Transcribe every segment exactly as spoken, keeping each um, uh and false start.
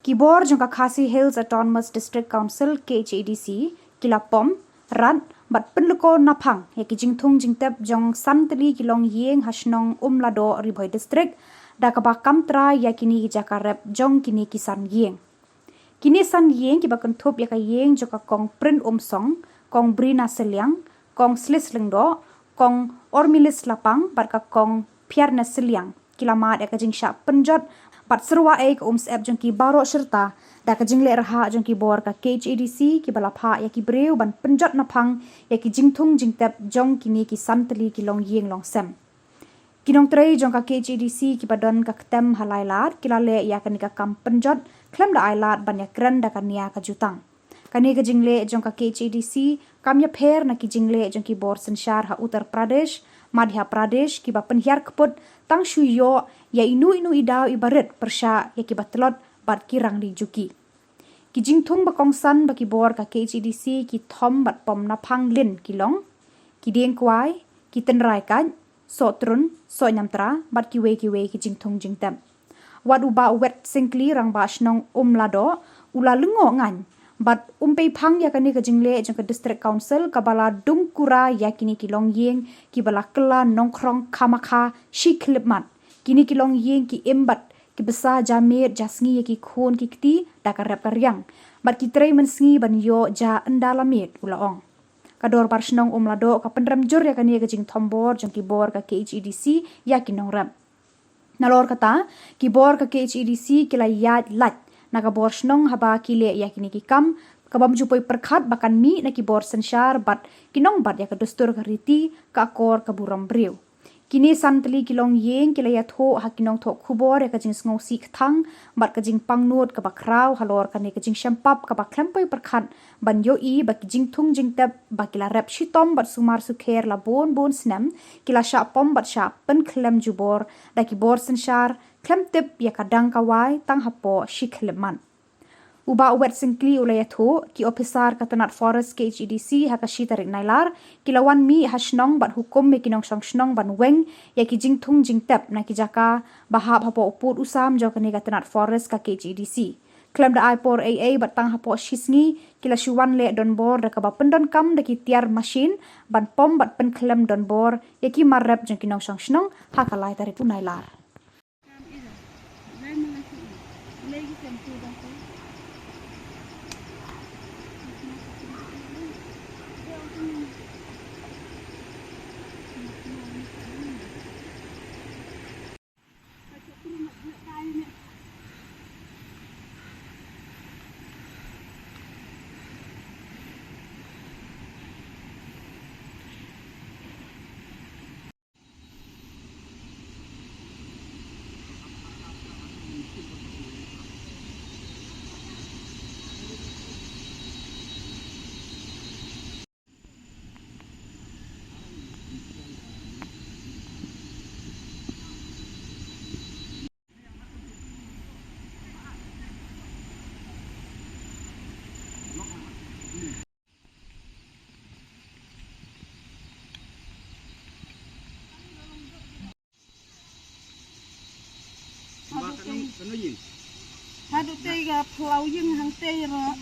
Ki bor jong ka Khasi Hills Autonomous District Council, K H A D C, ki la pom, rat, bad pynlukor naphang ïa ki jingthung jingtep jong san tylli ki longïing ha shnong Umladoh, Ri Bhoi District, da kaba kam trai ïa kine ki jaka rep jong kine ki san ïing. Kine san ïing kiba kynthup ïa ka ïing jong ka Kong Prin Umsong, Kong Brina Sylliang, Kong Slis Lyngdoh, Kong Ormilis Lapang, bad ka Kong Phiarnes Sylliang, ki la mad ïa ka jingshah pynjot bad syrwa ei ka umsyep jong ki baroh shirta da ka jingleh rhah jong ki bor ka K H A D C kiba la phah ïa ki briew ban pynjot naphang ïa ki jingthung jingtep jong kine ki san tylli ki longïing longsem. Ki nongtrei jong ka K H A D C kiba don ka ktem ha Lailad ki la leh ïa kane ka kam pynjot khlem da ai lad ban ïakren da ka nia ka jutang. Kane ka jingleh jong ka K H A D C kam ïapher na ki jingleh jong ki bor synshar ha Uttar Pradesh, Madhya Pradesh kiba pynhiar kput tang shu ïoh ïa inu inu i daw iba rit pyrshah ïa kiba tlot bad ki rangli juki. Ki jingthung ba kongsan ba ki bor ka K H A D C ki thom bad pom naphang lin ki long: ki dieng kwai, ki tynrai kait, sohtrun, soh ñiamtra, bad kiwei kiwei ki jingthung jingtep. Wat u Bah Wet Syngkli, Rangbah Shnong Umladoh, u la lyngngoh ngan bad um pei phang ïa kane ka jingleh jong ka District Council kaba la dung kura ïa kine ki longïing kiba la kylla nongkhrong khamakha shi khyllipmat. Kine ki longïing ki im bad ki bsa ja miet ja sngi ïa ki khun ki kti da ka rep ka riang, bad ki trei mynsngi ban ïoh ja ynda la miet, u la ong. Ka Dorbar Shnong Umladoh ka pynrem jur ïa kane ka jingthombor jong ki bor ka K H A D C ïa ki nongrep. Nalor kata, ki bor ka K H A D C ki la ïaid lait na ka bor shnong haba ki leh ïa kine ki kam, ka bym ju poi pyrkhat ba kan mih na ki bor synshar bad ki nongbat ïa ka dustur ka riti, ka akor ka burom briew. Kine san tylli ki longïing ki la ïathuh ha ki nongthoh khubor ïa ka jingsngewsih kthang bad ka jingpangnud kaba khraw halor kane ka jingshempap kaba khlem poi pyrkhat ban ïohi ba ki jingthung jingtep ba ki la rep shitom bad sumar sukher la bun bun snem, ki la shah pom bad shah pynkhlem jubor da ki bor synshar khlem tip ïa ka dang ka wai tang hapoh shi khyllipmat. U Bah Wet Syngkli u la ïathuh, ki ophisar ka tnat Forest K H A D C ha ka shi tarik Nailar ki la wan mih ha shnong bad hukum ïa ki nongshong shnong ban weng ïa ki jingthung jingtep na ki jaka ba hap hapoh u pud u sam jong kane ka tnat Forest ka K H A D C. Khlem da ai por ei ei bad tang hapoh shi sngi ki la shu wan leh donbor da kaba pyndonkam da ki tiar mashin ban pom bad pynkhlem donbor ïa ki mar rep jong ki nongshong shnong ha ka lai tarik u Nailar. Haduh tei, haduh tei ka phyllaw ïing hangtei ruh.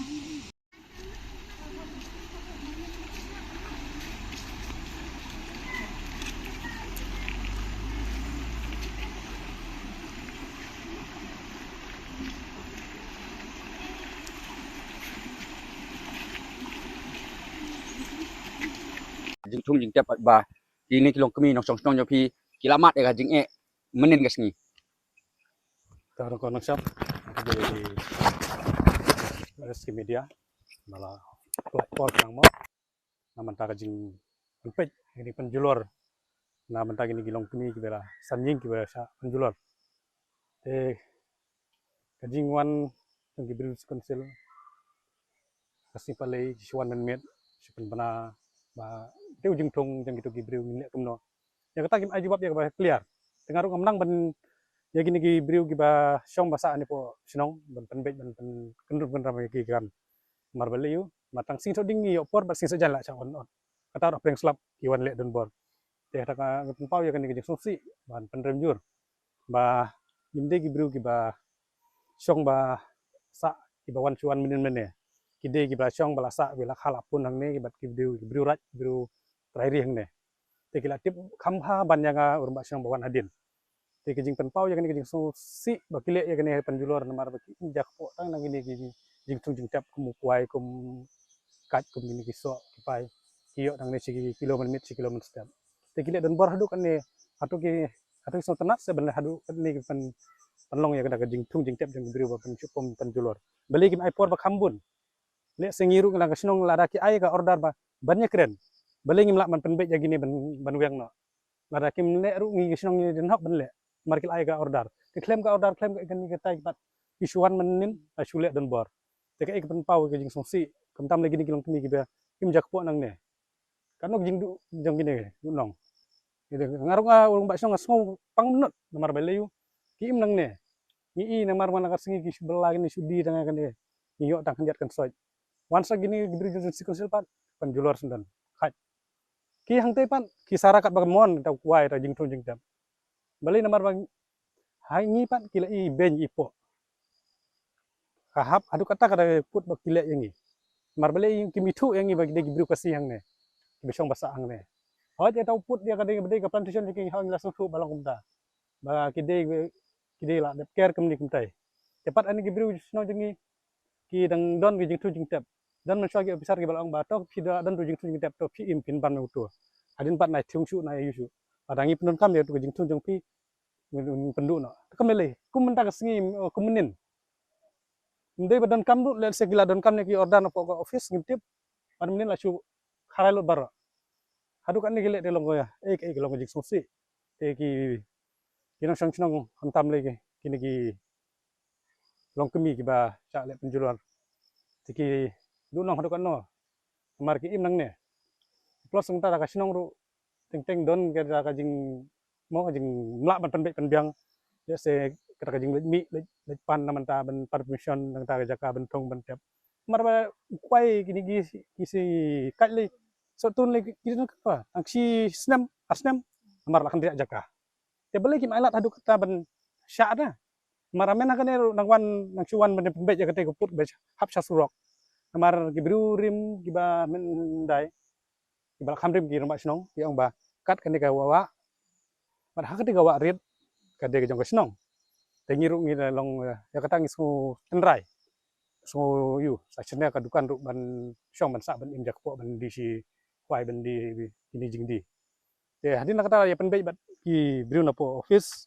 Jingthung jingtep ba kine ki longkmie nongshong shnong jong phi ki la mad ïa ka jingeh mynnin ka sngi. Ka rong ka nongshap, ka dei Rescue Media, ba la pynlait por nang mo na bynta ka jingpynpeit, ka jingpynjulor na bynta kine ki longkmie kiba la san ïing kiba la shah pynjulor. Te ka jingwan jong ki briew Council ka sngi Palei ki shu wan mynmiet, shu pynbna ba te u jingthung jong kito ki briew ngin leh kumno. Ïa kata kim ai jubab ïa kaba clear. Te nga ruh ngam nang ban ïa kine ki briew kiba shong ba sah ne poh shnong ban pynbeit ban pynkyndrum kyndram ïa ki kam. Namar balei ïa u, ma tang sngi thoh ding ngi ïoh por bad sngi thoh jan la shah wan ot. Kata ruh pyrshang slap ki wan leh donbor. Te kata ka nga pynpaw ïa kane ka jingsngewsih ban pynrem jur ba ngim dei ki briew kiba shong ba sah kiba wan shu wan mynnin mynne. Ki dei kiba la shong ba la sah, ba la kha la pun hangne, ki bad ki briew, ki briew raid, ki briew trai ri hangne. Te ki la tip kham bha ban ïa nga u rangbah shnong ba wan hadien. Te ki jingpynpaw ïa kane ki jingsngewsih ba ki leh ïa kane ha Pynjulor namar ba ki im jakpoh tang na kine ki jingthung jingtep kum u kwai, kum kait, kum kine ki soh ki pai. Ki ïoh tang ne shi kilo mynmiet, shi kilo mynstep. Te ki leh donbor haduh kane, haduh ki, haduh ki sngewtynnat se ban leh haduh kane ki pyn, pynlong ïa kane ka jingthung jingtep jong ki briew ba pynshitom Pynjulor. Balei kim ai por ba kham bun. Lehse ngi ruh ngi la ka shnong lada ki ai ka order ba ban ïa kren, balei ngim lah ban pynbeit ïa kine ban, ban weng noh. Lada kim leh ruh ngi ka shnong ngi dang hok ban leh. Namar ki la ai ka order, ki khlem ka order, khlem ka kane katai pat ki shu wan mynnin, la shu leh donbor. Te kaei ka pynpaw ka jingsngewsih, khamtam lei kine ki longkmie kiba im jakpoh nangne. Katno ka jingduh jong kine, duh nong. Nga ruh nga u rangbah shnong nga sngew pang mynno namar balei u ki im nangne. Ngi i namar man la ka sngi ki shu bylla kine, shu die tang kane. Ngi ïoh tang khyndiat khynsoit. Wan sa kine ki briew jong District Council pat, Pynjulor shen don. Khait. Ki hangtei pat ki sa rakhat ba ka mon, ta u kwai, ta jingthung jingtep. Balei namar ba ha ngi pat ki la i beiñ i poh. Ka hap haduh katta ka da put ba ki leh ïa ngi. Namar balei kim ithuh ïa ngi ba ki dei ki briew Khasi hangne, kiba shong ba sah hangne. Hooid, ïa ta u put ïa ka dei ba dei ka plantation jong ki, hooid ngi la sngewthuh ba long kumta. Ba ki dei, ki dei la dep ker kumne kumtai. Te pat ha kine ki briew shnong jong ngi ki dang don ki jingthung jingtep. Don mynshuwa ki officer kiba la ong ba to phi da don tu jingthung jingtep, to phi im phin ban uto. Hadien pat nai thung shuh, nai ïa shuh. Lada ngi pyndonkam ïa uto ka jingthung jong phi, ngin pynduh noh. Te kam lei lei. Kum mynta ka sngi, oh, kum mynnin. Ym dei ba donkam ruh, lehse ki la donkam ne ki order na poh ka office ngim tip. Ban mynnin la shu kharai lut baroh. Haduh katne ki leh te long ka, eh, eh, ka long ka jingsngewsih. Te ki, ki nongshong shnong khamtam lei ki, kine ki longkmie kiba shah leh Pynjulor. Te ki duh nong haduh katno. Namar ki im nangne. Plus nangta da ka shnong ruh teng teng don ka, da ka jing, mo, ka jingmlak ban pynbeit pynbiang. Lehse kata ka jingleit mih, leit, leit pan na mynta ban pan permission nangta ka jaka ban thung ban tep. Namar ba u kwai kine ki, ki shi kait lei, soh tun lei, ki don ka, tang shi snem, ar snem. Namar la khyndiat jaka. Te balei kim ailad haduh katta ban shah da. Namar ha mynta kane ruh nang wan, nang shu wan ban pynbeit ïa kata ka put ba hap sha surok. Namar ki briew rim kiba myndai, kiba la kham rim ki rangbah shnong, ki ong ba kat kane ka wah wah, bad ha kata ka wah rit ka dei ka jong ka shnong. Te ngi ruh ngi la long, eh, ïa kata ngi sngew tynrai. Sngew ïoh sa shane ka dukan ruh ban shong ban sah ban im jakpoh ban die shi kwai ban die kine jingdie. Te hadien la kata ïa pynbeit bad ki briew na poh office,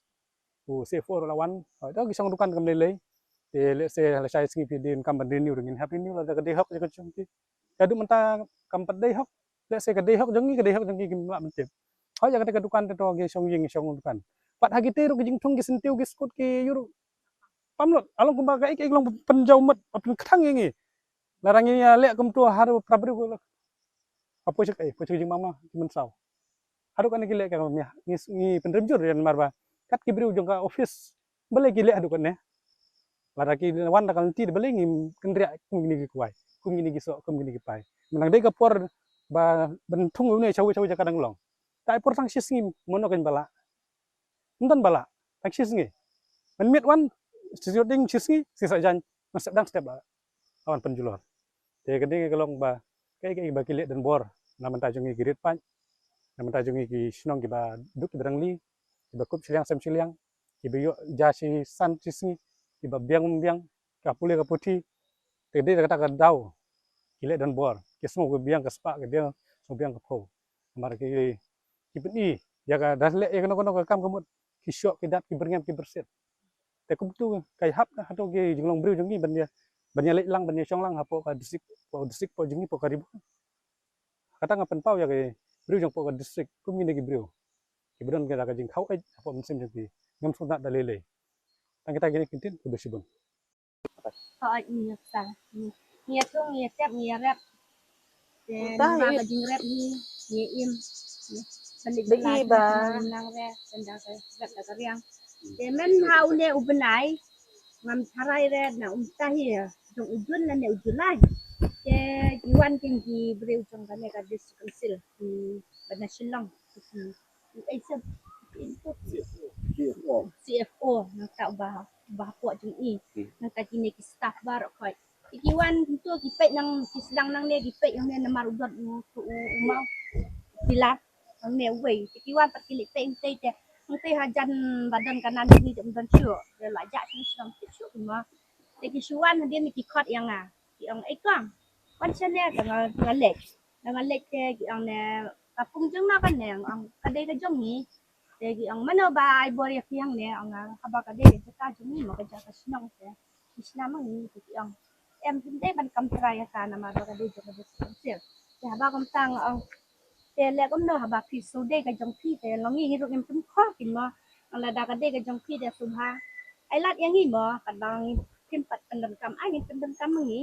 u C F O ruh la wan, hooid, ki shong dukan kam lei lei. Te lehse lashai sngi phi dei kam ban renew ruh ngin hap renew lada ka dei hok jong ka jong ki. Te haduh mynta kam pat dei hok. Lehse ka dei hok jong ngi, ka dei hok jong ki kim lah ban tip. Hooid, ïa kata ka dukan te to ki shong ïing shong dukan. Pat ha kitei ruh ki jingthung ki syntiew ki skud ki ïuh ruh pam lut. Along kumba kaei kaei long pynjaw mut, pynkthang ïa ngi. Lada ngi ïa leh kumto ha ruh para briew ko. Ka poi sha kaei, poi sha ka jingmama, ki mynsaw. Haduh kane ki leh ka mih, ngi, ngi pynrem jur ïa namar ba kat ki briew jong ka office. Balei ki leh haduh kane? Lada ki wan da ka lynti, balei ngim kynriah kum kine ki kwai, kum kine ki soh, kum kine ki pai? Mynta dei ka por ba ban thung une shawi shawi jaka dang long. Ka ai por tang shi sngi, mano kan ba lah. Ym don ba lah, tang shi sngi. Mynmiet wan, shi sngi ding, shi sngi, shi sa jan, mynstep dang step ba la wan Pynjulor. Te ka dei ka long ba kaei kaei ba ki leh donbor na bynta jong ngi ki riewpaid, na bynta jong ngi ki shnong kiba duk kiba rangli, kiba kup shiliang sem shiliang, kiba ïoh ja shi san shi sngi, kiba biang biang ka pule ka puthi. Te dei kata ka daw ki leh donbor, ki sngew ka biang ka spah, ka biang, sngew biang ka phew. Namar ki, ki pyni ïa ka da leh ïa kano kano ka kam ka mut, ki shoh ki dat, ki byrngem ki byrsit. Te kumtu ka hap na hato ki jinglong briew jong ngi ban ïa, ban ïa leit lang, ban ïa shong lang hapoh ka district, poh district, poh jong ngi, poh ka Ri Bhoi. Kata nga pynpaw ïa ki briew jong poh ka district kum kine ki briew kiba don ka, ka jingkhaw eit hapoh mynsiem jong ki, ngam sngewtynnat da lei lei. Tang kita kine ki ktien, khublei shibun. Hooid, ngi ïa sa, ngi ïa thung, ngi ïa tep, ngi ïa rep. Te namar ka jingrep hi ngi im. Ban leit bylla, nang re, ban da ka rep da ka riang. Te mynta ha une u bnai ngam tharai re na um ta hi jong u Jun lane u July. Te ki wan kin ki briew jong kane ka District Council kiba na Shillong, ki, ki, ki, ki, ki, C F O. C F O nangta uba uba hapoh jong i. Hmm. Nangta kine ki staff baroh khoit. Ki wan tu ki peit nang ki sdang nangne ki peit nangne namar u dot u tu u mau. Pilar nangne uwei. Ki wan pat ki leit peit nangtei te. Nangtei hajan ba don kanan ni jong don shu. Te la jak shu sdang shu shu ma. Te ki shu wan hadien ki khot ïa nga. Ki ong, "Ei kong, wan shane," te nga nga leit. Te nga leit te ki ong ne, "Ka pung jong no kane?" Nga ong, "Ka dei ka jong ngi." Te ki ong, "Mano ba ai bor ïa phi hangne?" Nga ong, "Haba ka dei ka jaka jong ngi mo, ka jaka shnong te ki shna ma ngi." Te ki ong, "Em, phim dei ban kam trai ïa ka namar ba ka dei jong ka district council." Te haba kumta nga ong, "Te leh kumno haba phi shu dei ka jong phi te long ngi ruh ngim pynkhor phi mo. Lada ka dei ka jong phi te shu bha ai lad ïa ngi mo, katba ngi phim pat pyndonkam ai ngin pyndonkam ma ngi.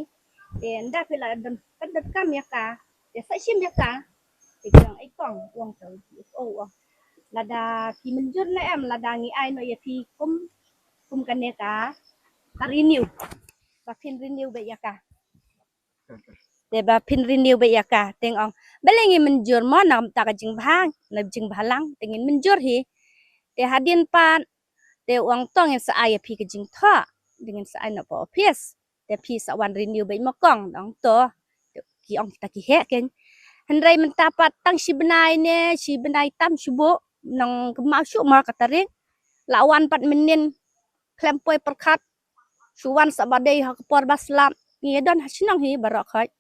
Te nda phi la don pyndonkam ïa ka te sa shim ïa ka." Te ki ong, "Ei kong," u ong, "to C F O u ong, lada ki mynjur ne em lada ngi ai noh ïa phi kum kum kane ka ka renew. Ba phin renew beit ïa ka." Te ba phin renew beit ïa ka te nga ong, "Balei ngi mynjur mo, na ka bynta ka jingbha, na jingbhalang te ngin mynjur hi." Te hadien pat te u ong, "To ngin sa ai ïa phi ka jingthoh, te ngin sa ai noh pa office. Te phi sa wan renew beit mo kong." Nga ong, "To." Te ki ong kita ki heh kein. Hynrei mynta pat tang shi bnai ne shi bnai tam shu buh, nang kynmaw shuh mo ka tarik. La wan pat mynnin khlem poi pyrkhat. Shu wan sa ba dei ha ka por ba slap. Ngi don ha shnong hi baroh khoit.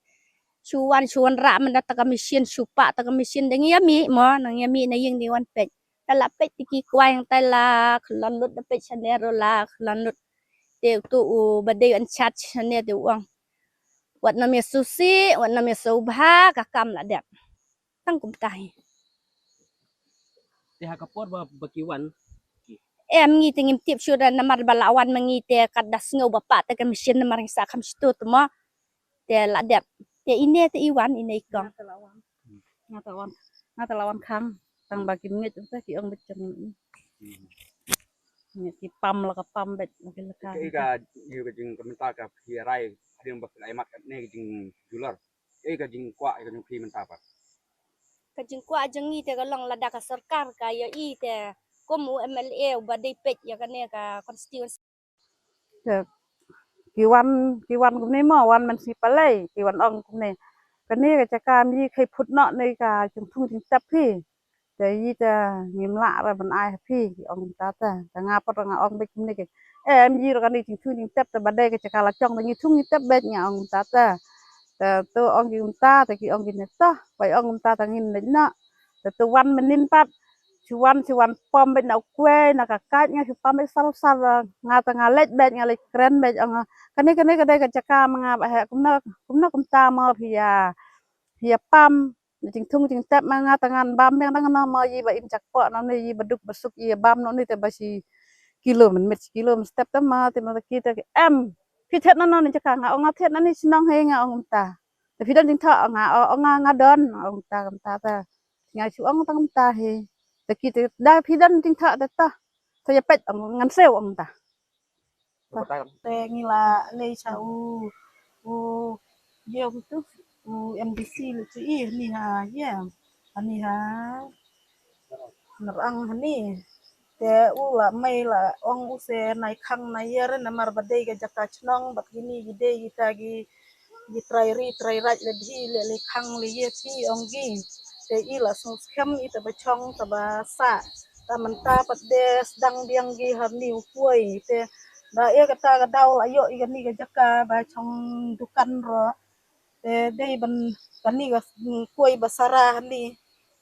Shu wan shu wanrah mynta ta ka machine, shu pah ta ka machine, da ngi ïa mih mo, nang ïa mih na ïing, da ngi wan peit. Te la peit te ki kwai hangtai la khlon lut, da peit shane ruh la khlon lut. Te utu uba dei in charge shane te u ong, "Wat nym ïa shu sih, wat nym ïa shu bha, ka kam la dep." Tang kumta hi. Te ha ka por ba ba ki wan, em, ngi te ngim tip shuh da namar ba la wan ma ngi te kat da sngew ba pah te ka machine namar ngi sa kham shu tu te mo. Te la dep. Te ine te i wan, ine i kong. Nga te la wan. Nga te la wan. Nga te la wan khang. Tang ba ki ngeit te ki ong beit jong ngi. Ngi ki pam la ka pam beit la ki la ka. Ka ka ïa ka jingkynmaw ka phi rai hadien ba phi la ïa mat kane ka jingjulor. Ïa ka jingkwah ïa ka jong phi mynta pat. Ka jingkwah jong ngi te ka long lada ka sorkar ka ïohi te kum u M L A uba dei peit ïa kane ka constituency. Te ki wan, ki wan kumne mo, wan municipal lei, ki wan ong kumne, "Kane ka jaka ym ïa khie phut noh ne ka jingthung jingtep phi. Te ïa te ngim lah re ban ai ha phi," ki ong kumta te. Te nga pat nga ong beit kumne ke, "Em, ïa re kane jingthung jingtep te ba dei ka jaka la jong te ngi thung ngi tep beit," nga ong kumta te. Te to ong ki kumta te ki ong kine, "To ba ong kumta te ngin leit noh." Te to wan mynnin pat, shu wan, shu wan pom beit na u kwai na ka kait, nga shu pom beit sal sal, nga te nga leit beit, nga leit kren beit, ong, "Kane kane ka dei ka jaka ma nga ba heh, kumno kumno kumta mo phi ïa, phi ïa pom na jingthung jingtep ma nga te ngan bam biang dang noh mo, ïa ba im jakpoh noh ne, ïa ba duk ba suk ïa bam noh ne, te ba shi kilo mynmiet shi kilo mynstep te mo." Te mo te ki te, "Em, phi thied noh noh ne jaka?" Nga ong, "Nga thied noh ne shnong hi," nga ong kumta. "Te phi don jingthoh?" Nga ong, "Nga don," ong kumta kumta te. Nga shu ong tang kumta hi. Te ki te, "Da phi don jingthoh te to, to ïa peit," ong, "ngan siew," ong kumta. Te ngi la leit sha u, u, ïa u tu, u M D C leit sha i, hani ha, ïa, hani ha Ngarang hani. Te u la mei la ong u se nai khang nai ïa re namar ba dei ka jaka chnong bad kini ki dei kita ki, ki trai ri trai raj le dhi le le khang le ïa phi, ong ki. Te i la sngewskhem i te ba chong te ba sah. Ta mynta pat de sdang biang ki hani u poi. Te da ïa kata ka daw la ïoh i kani ka jaka ba chong dukan ro. Te dei ban kani ka, mm, khuid ba sara hani.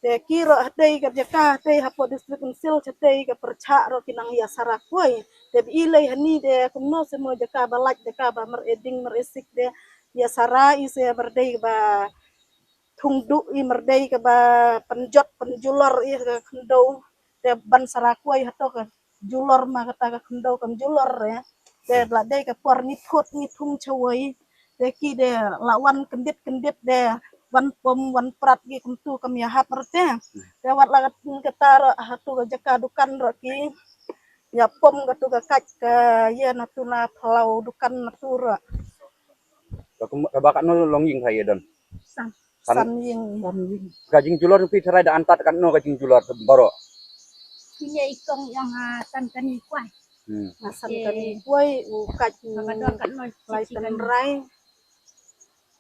Te ki ro hadei ka jaka, te hapoh District Council, te ka pyrchah ro ki nang ïa sara khuid. Te ba i lei hani te kumno se mo jaka ba lait, jaka ba mar eding mar esik te ïa sara i se mar dei ba thung duh i mar dei kaba pynjot pynjulor i ka khyndew. Te ban sara khuid hato ka julor ma kata ka khyndew kam julor re. Te la dei ka por ngi thut ngi thung chawei. Te ki de la wan kyndit kyndit de wan pom wan prat ki kumtu kam ïa hap re te. Te wat la kata re hatu ka jaka dukan re ki ïa pom katu ka kait ka ïa natu na phlaw dukan natu re. Ka kum, ka ba katno long ïing ha ïa don? San. San. San ïing. San ïing. Ka jingjulor phi tharai da antat katno ka jingjulor baroh? Kine i kong ïong ha san kane kwai. Hmm. Nga san kane kwai u kaj Ka dor kat noi. lai tynrai.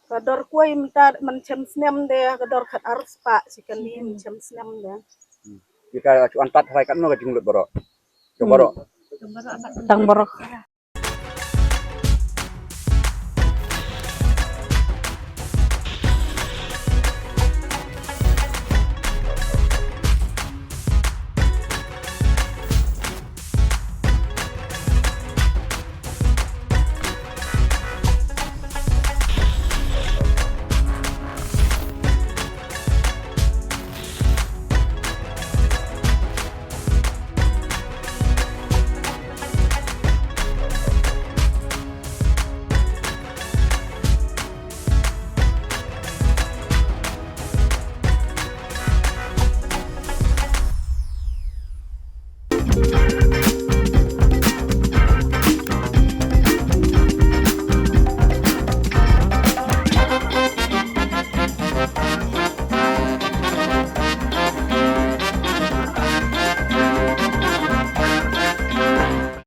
Ka dor kwai mynta man chem snem de ka dor khat ar spah shi kane man chem snem de. Ki ka chuan tat hai kat no ka jinglut baroh. Ka baroh. Tang baroh.